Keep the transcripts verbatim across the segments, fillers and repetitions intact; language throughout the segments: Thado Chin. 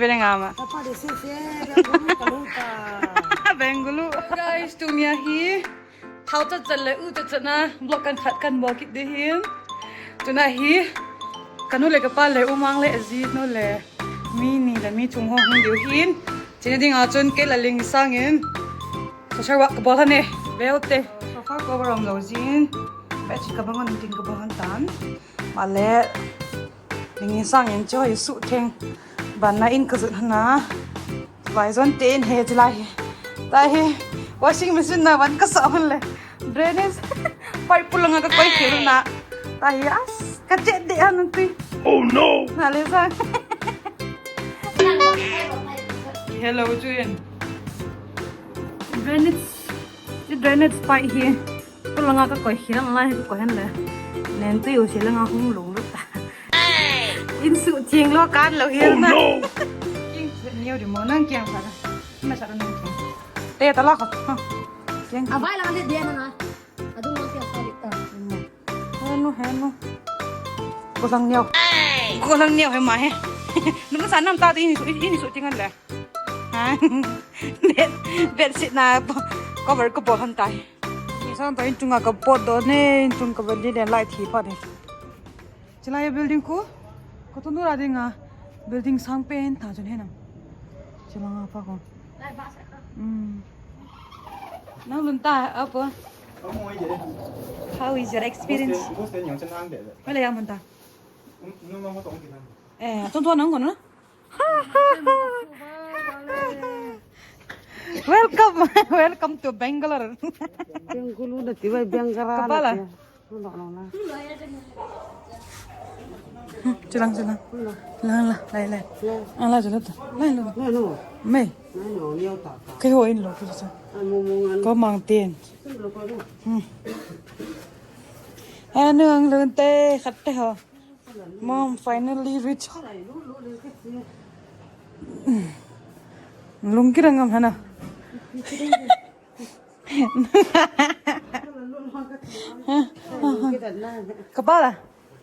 Vele ngama. Apa de se se, Bengaluru kaluta. Bengaluru. Guys, tunia hi. Thao chat chat le u chat chat na vlog kan khat kan bol kit de hin. Tuna hi. Kanu le kapa le u mang le aji nu le. Mi ni le mi thum ho hung diu hin. China ding a chun kei la ling sangin. Social work ka bol hane. Velte. Sofa cover om lo jin. Bedsheet ka bang on tin ka bol han tan. Male. Ning sangin chu hi suh theng. Ban na in ka zut hana. Vai zon te in he chilai hi. Tahi washing machine na van ka sa hon le. Drainage. Pipe pulanga ka koi khel na. Tahi as ka chet de an tui. Oh no. Na le sa. Hello chuin. Drainage. Drainage pipe hi. Tulanga ka koi khel lai ka koi hen le. Nen tu yo si langa hung lung lut ta. In suh theng lo kan lo hi na. King niu di mo nang kiang sa. Ma sa nang kiang. Te ta la ko. Kiang. Avai la le de na. Adung lo kiang sa li ta. Henu henu. Ko sang niu. Ko sang niu he ma he. Nung sa nam ta di ni su ni su tingan le. Ha? Bed, bedsheet na cover ka bol han tai. Ni sang ta in chunga ka pot do ne, in chung ka bel ne light hi pa ne. Chilai building khu, ko tu nura dinga building sang pen ta chun he nam. Chilanga pa ko. Hmm. Nang lun ta apo. How is your experience? Wala ya mun ta. Eh, ton ton nang ko na. Welcome, welcome to Bangalore. Bengaluru na ti bai Bangalore. Kapala. Chilang, chilang. Lang la, lai, lai. Ala jala ta. Lai lo. Mai. Kei ho in lo, kei sa. Ko mang tin. Hmm. Anu ang lun te, khat te ho. Mom finally reach. Lungkirang am hana. Kapala.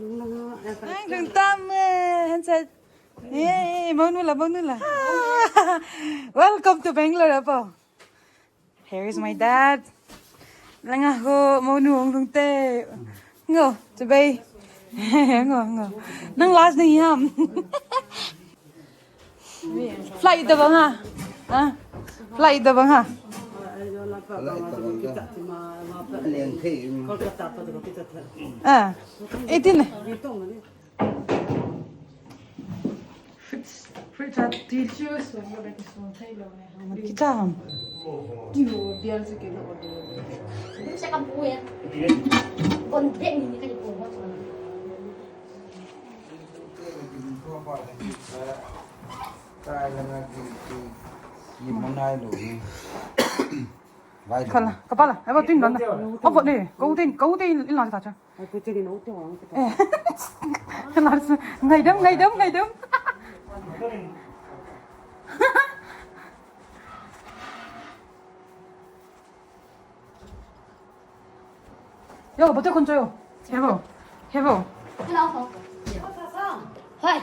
Ang tam, eh, hansa. Eh, maunula, maunula. Welcome to Bangalore, apo. Here is my dad. Langa ho, monu ong lung te. Ngo, chabai. Ngo, ngo. Nang last na yam. Flight da bang ha? Ha? Flight da bang ha? Ah, eighteen. Fridge, fridge a ti chu suan ka bek suan thei lo ne. Kicha ham. Ti lo bial se ke lo. Sa ka pu ya. Kon bek ni ka ni pu ho. Kala, kapala, eba tin lon. Abo ne, ko tin, ko tin in la ta cha. Ai, ko tin no te wang. Eh. Kala, ngaidam, ngaidam, ngaidam. Yo, bote kon cho yo. Hebo. Hebo. Hello. Hi.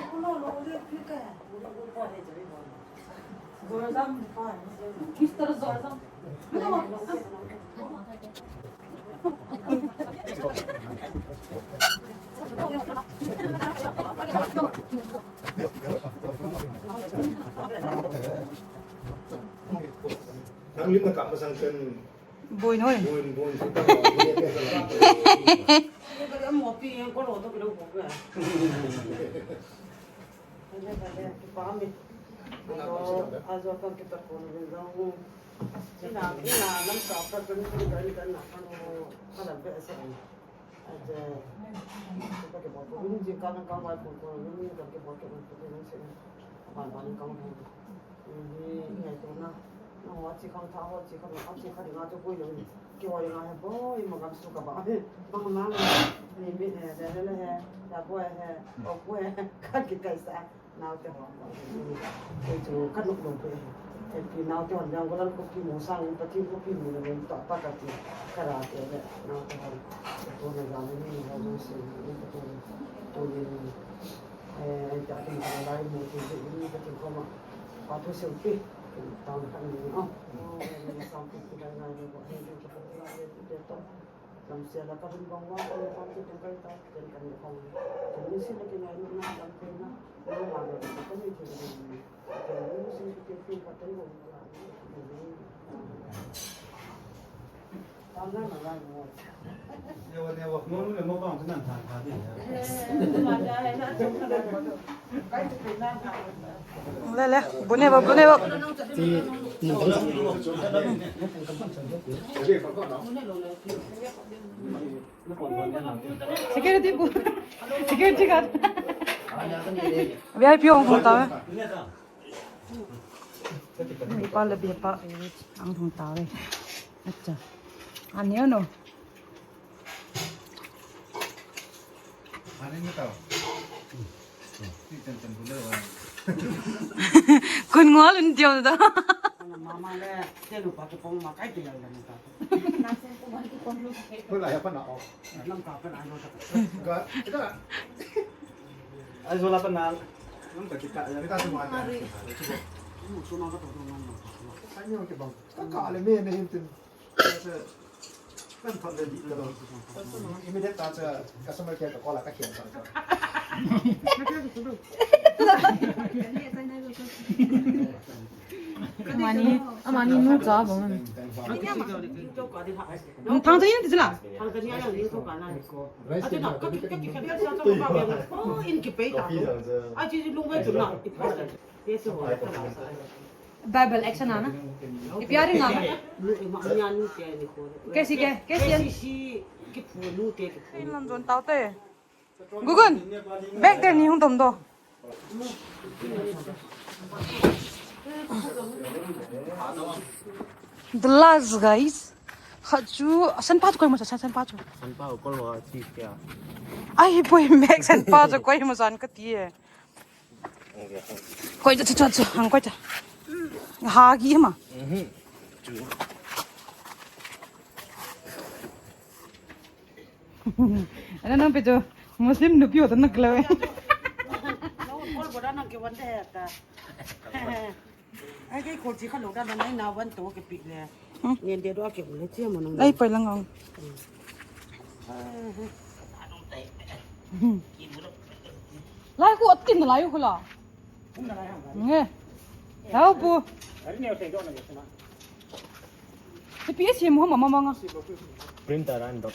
Nang lim na kap masang ken. Boi noi. Boi, boi, boi. Ajo, ajo, kan kita ko ni dong. Ina, ina, lam sa pa kan kan kan na kan ko, kan be sa. Aje, kita ke bol ko, ni jing kan kan wai ko ko, ni kan ke bol ko, ko ni se. Ban ban kan ko. Ni ngai to na. Na ho chi kan tha ho chi kan, ho chi kan nga to ko yo. Ke ho nga he boi, ma kan su ka ba. Ma ma ni mi ne, le le he, ya boi he, o ko he, kan ke kai sa. Naote ho. Kei chu ka nop lou pi. Kei pi naote hon jang golal ko pi mo sang in Pathen ko pi mo le to pa ka ti. Ka ra te le naote hon. To na jang ni ho jong se ni to to ni. Eh, ai ta kin ta lai mo ti ti ni ka kin ko ma. Pa tu se ti. Tao ka ni no. Eh, ni sa ti ti lai lai mo ko. Eh, ni ka ko lai ti ti to. Lam sia la ka hun bang wa ko pa ti ti kai ta. Ken kan ni ko. Ken ni si la kin ai na lam ken na. Ni ma le ka ni ti ni. Ken ni si ti ti ka tai ko. Le, le, bune ba, bune ba. Security bu. Security guard. V I P hung hung ta. Ipa le bipa ang hung ta ve. Acha. Ani ano? Ani ni tao. Ti chen chen bu le wa. Kun ngol un dio da. Mama le, te lu pa ke pong ma kai ti la ni ta. Ko la ya pa na o. Lam ka pa na lo ta. Ga, ga. Ai, zo la pa na. Lam ka ti ka. Ni ta tu wa. Mu su ma ka to ma. Ai, ni ke bang. Ka ka le me me hin tin. Immediate ta cha customer care ka call a ka khian cha. Amani, amani nu cha bang. Thang cha yin ti la. Bible action ana. Ipi ari nga. Kesi ke, kesi an. Lam jon tau te. Gugun. Bag te ni hung tom do. The last, guys. Khat chu, san pa chu koi mo sa, san pa chu. San pa koi mo chi kya. Ai, boy, bag san pa chu koi mo san ka ti e. Koi ta, ta, ta, ta, hang koi ta. Ha, gi ma. Mhm. Chu. Ana nang pe chu Muslim nupi ho ta nak le. Nang kol bo da nang ke wan de ta. Ai, kei kol chi kha lo da nang nai na wan to ke pi le. Hmm. Ngen de do ke le chi mo nang. Lai pai lang ang. Hmm. Lai khu atin lai khu la. Nge. Tao pu. Ipi sim ho mama manga. Printer an dok.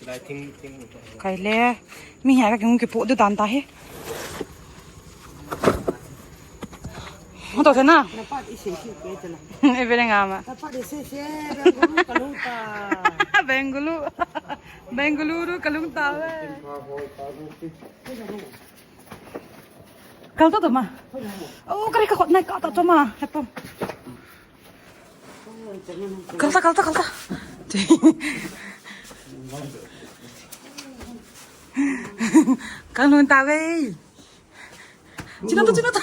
Lai thing, thing. Kai le. Mi ha ka kung ke po du dan ta he. Mo to na. Na pa i se ki ke ta na. E vele nga ma. Na pa i se se, Bengaluru ka lung ta. Bengaluru. Bengaluru ka lung ta ve. Kal ta to ma. Oh, kari ka khot nai ka ta to ma. Hepom. Kal ta, kal ta, kal ta. Kal lung ta ve. China to, china to.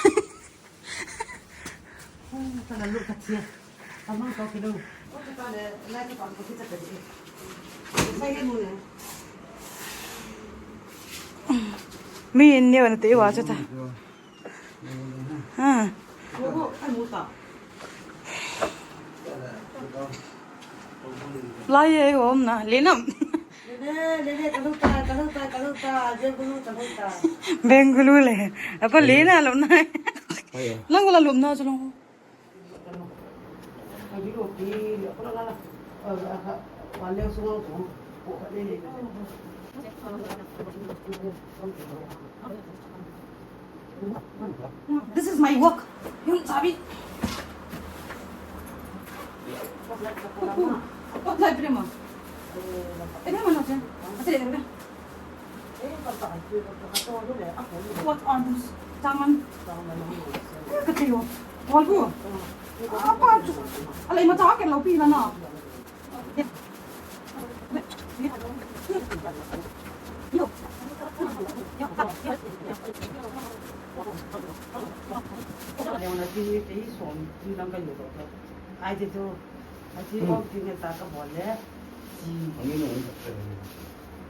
Mi in ne wan te wa cha ta. Ha. Lai ye om na, lenam. Le, le, le, ka lu ta, ka lu ta, ka lu ta, Bengaluru, ka lu ta. Bengaluru le. Apa lena lo na. Ayo. Lang wala lum na chalong. This is my work. Yung sabi. What life, Prima? Eh, Prima, no, Jen. Ate, eh, what are those? Tangan. Eh, katayo. Wal ko. Apa tu? Alay, mata akin, law, pila na.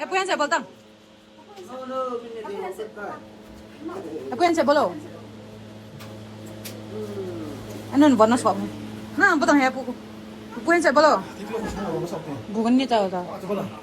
Apu handset bol tang. Apu handset bol o. Anun bon na swap. Na, botang he apu. Apu handset bol o. Bukan ni tao tao.